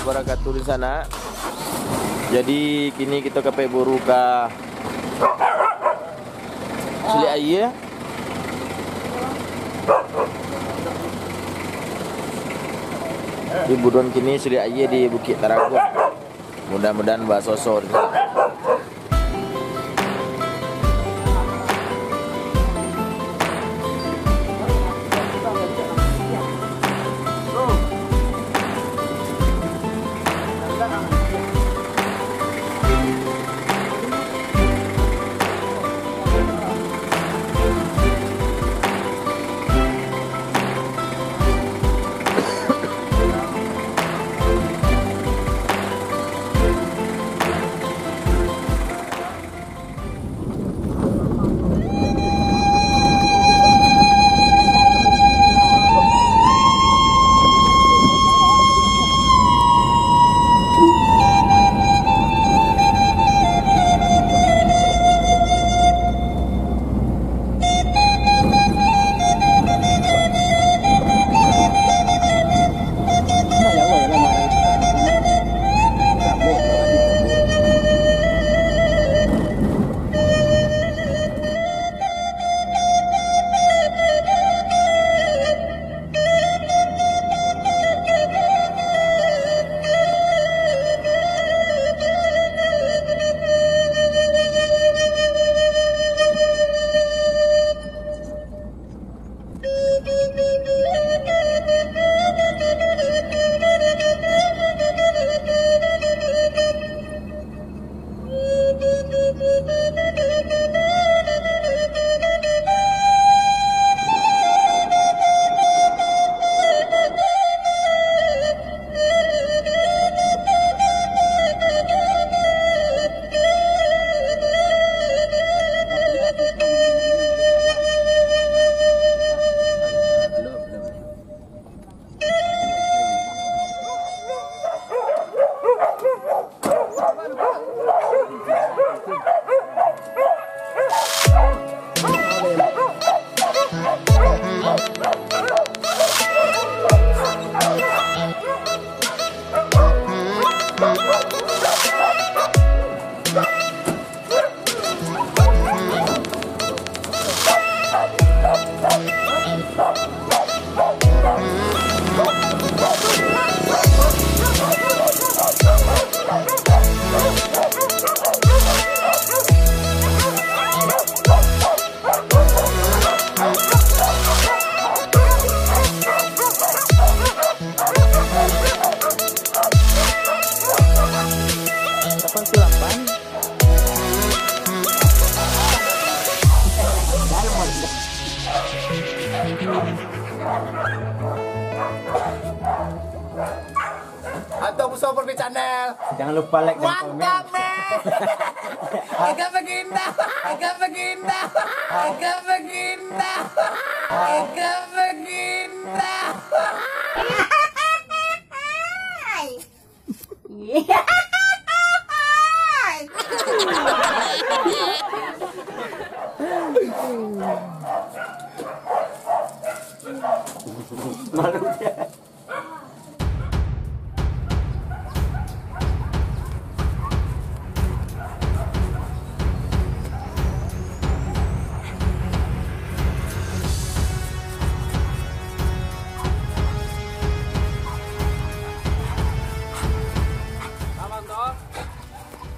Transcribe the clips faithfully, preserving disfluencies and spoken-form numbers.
Wabarakatuh di sana. Jadi, kini kito ka pai buru ka suliak aia. Di buruan kini suliak aia di Bukik Taraguang. Mudah-mudahan basoso di sana. Delapan puluh delapan. Atau Musa Perpi Channel. Jangan lupa like dan komen. Mantap, men. Eka Baginda, Eka Baginda, Eka Baginda, Eka Baginda. Malu dia.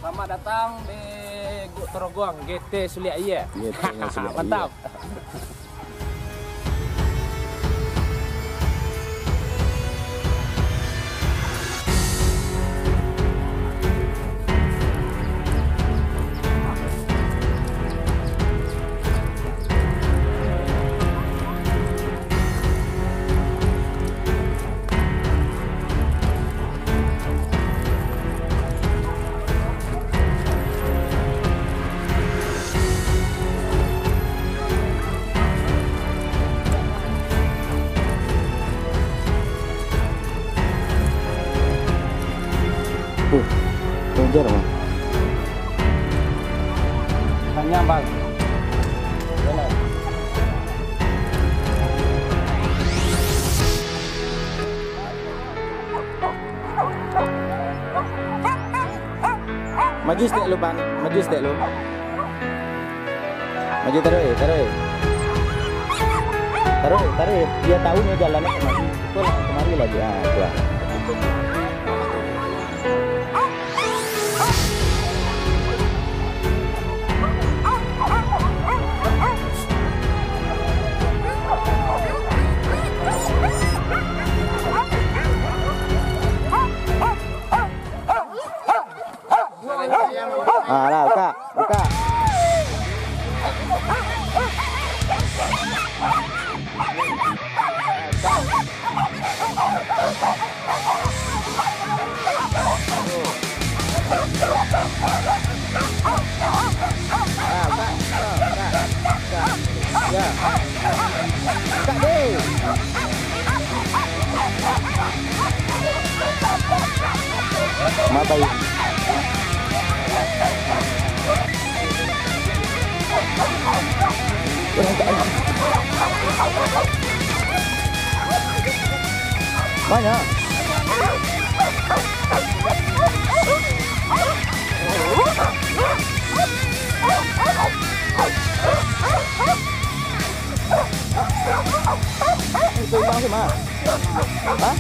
Selamat datang di Guk Toroguang, G T Suliak Aia. G T Suliak Aia. Mantap. Uh, kejar, Bang. Panjang, Bang. Jalan. Maju stek lu, Pan. Maju stek lu. Maju taruih, taruih. Taruih, taruih. Dia tahu ni jalan kemari. Betul, kemari lagi. Ah, tu lah. Ah, lah, buka, buka. Ah, buka, buka, buka, buka. Ya. Buka deh. Matai. Banyak. Itu bang sih, Mas. Hah?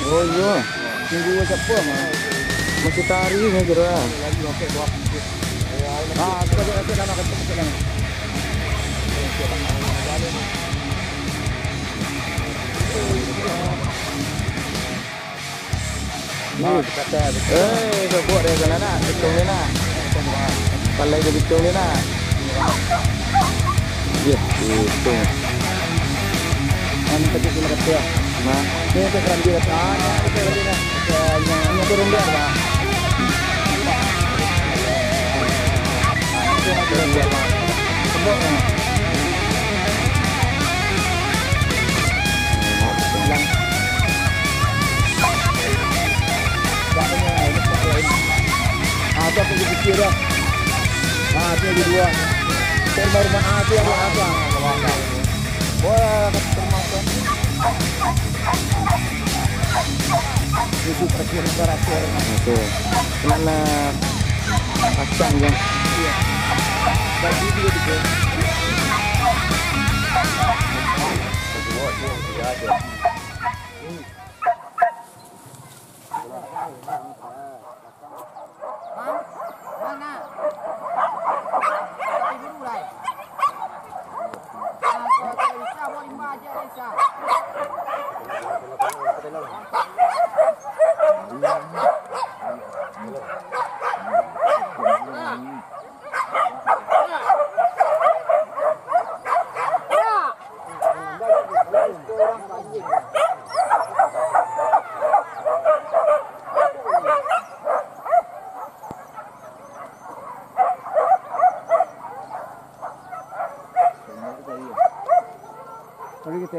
Oh iyo, tunggu siapa mah? Kita hari ni kira. Ah, kita buat lagi sama kan. Eh, sobok dari sana nak, bitung ni nak. Pandai je bitung ni nak. Yeh, bitung. Anu tadi kena kata. Nah. Ni tu kerambia. Ah, ni tu kerambia. Ni tu rundang, Pak. Ah, tu aku pikir dah. Ah, tu lagi dua. Rumah-rumah, ah, tu yang, ah, tu, ah. Wah, termasuk. Itu terakhir terakhir. Itu. Mana pasang, Bang? Iya. Bagi dua tiga. Tapi kita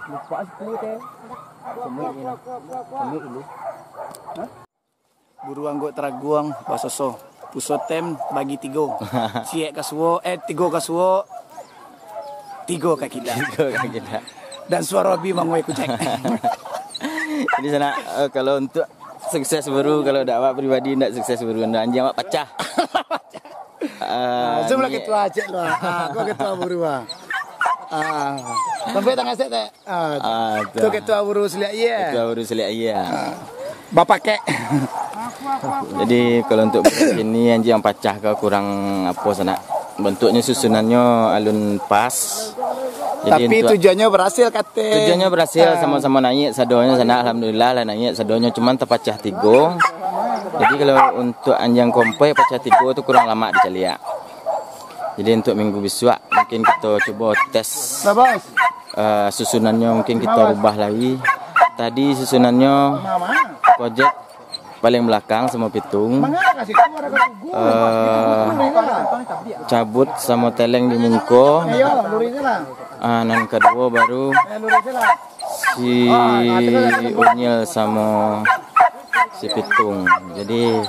lupa sepuluh teh. Semut ni. Semut dulu. Hah? Buru angguak taraguang basoso. Puso tem bagi tigo. Siek kasuo, eh, tigo kasuo. Tigo ka kida. Tigo ka kida. Dan suaro bi manguai kucek. Jadi sanak, eh, kalau untuk sukses buru, kalau dak awak pribadi ndak sukses buru, ndak anjiang awak pacah. Ah, Zul lah ni ketua cek lu. Ah, aku ketua buru ah. Ah, sampai tangah set tak? Ah, ah, tu. Tu ketua buru seliak iya. Ketua buru seliak iya. Ah. Bapak kek. Jadi kalau untuk ini anjiang pacah ke kurang apa sanak. Bentuknya susunannya alun pas. Jadi tapi untuk tujuannya berhasil kate. Tujuannya berhasil, ah, sama-sama naik sadonyo sanak, alhamdulillah lah naik sadonyo, cuman terpacah tigo. Jadi kalau untuk anjiang kompai pacah tigo tu kurang lamak dicaliak. Jadi untuk minggu bisuak mungkin kita cuba tes, eh, susunannya mungkin kita rubah lagi. Tadi susunannya projek paling belakang samo pitung, eh, cabut samo teleng di muko, eh, nan kaduo baru si unyil samo si pitung. Jadi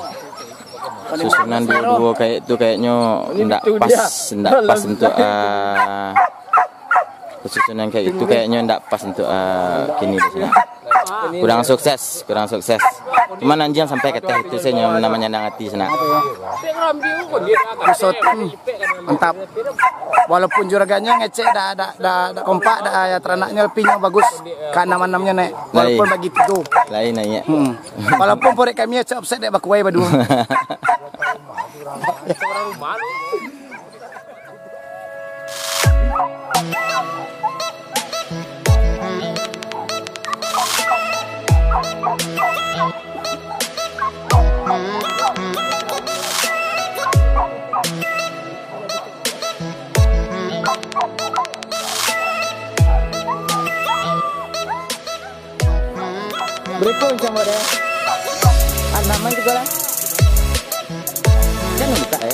susunan duo-duo kayak tu kayaknyo ndak pas, ndak pas untuk, ah, susunan kayak itu kayaknyo ndak pas untuk, ah, kini di sini. Kurang sukses, kurang sukses. Cuman anjiang sampai ka teh itu sajo nyo manyandang ati sanak. Puso tem mantap. Walaupun juragannyo ngecek dak, dak, dak, dak kompak, dak, ya, teranaknyo, tapi nyo bagus. Ka anam-anamnyo naik. Walaupun bagi tigo. Lain naik. Hmm. Walaupun porek kami acok offset dek bakuai baduo. Berikut macam mana? Anam main tiga orang. Kan minta eh.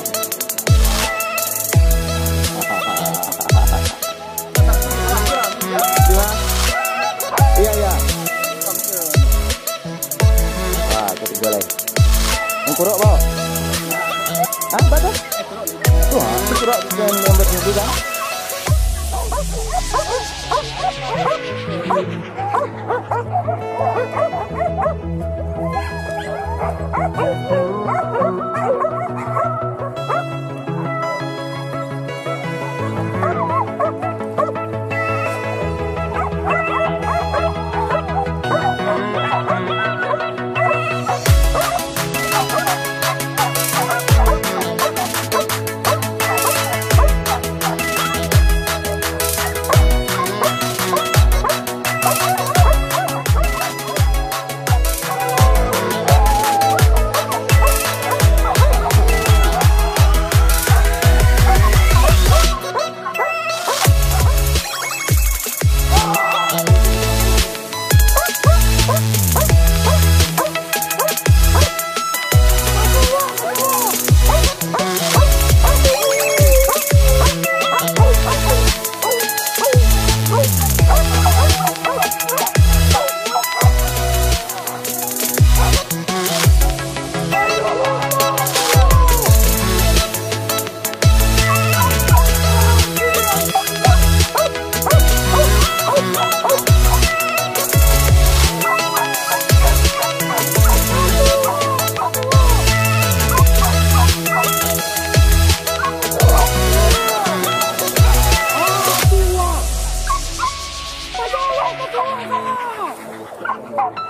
Dua. Iya, iya. Wah, ketiga lagi. Yang kurok, Bang. Hah, apa tu? Tu, ha, tu kurok yang, yang buat macam tu, kan? Sabar.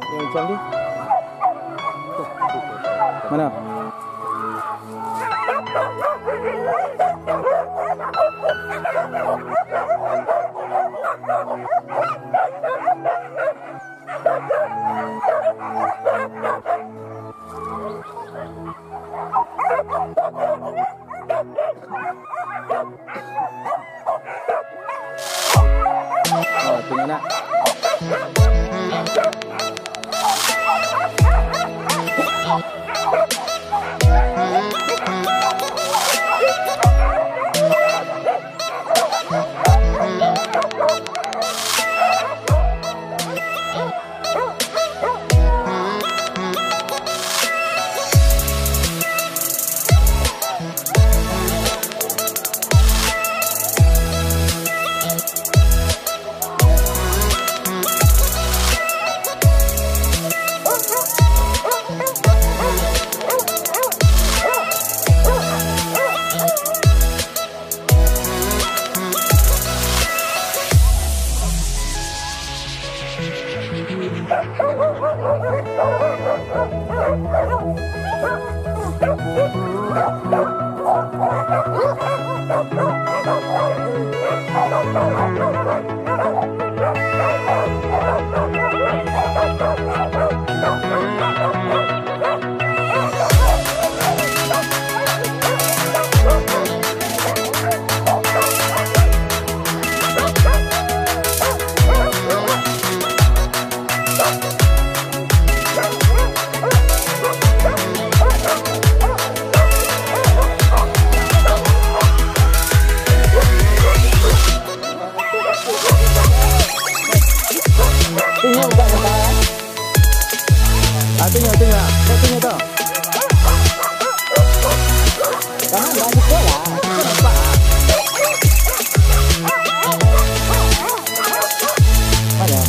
Yang macam tu. Mana? Oh, tengok nak. Tengok tak, Kakak? Ah, tengok, tengok. Kau tengok tu. Jangan bagi sekolah. Kita nampak. Mana?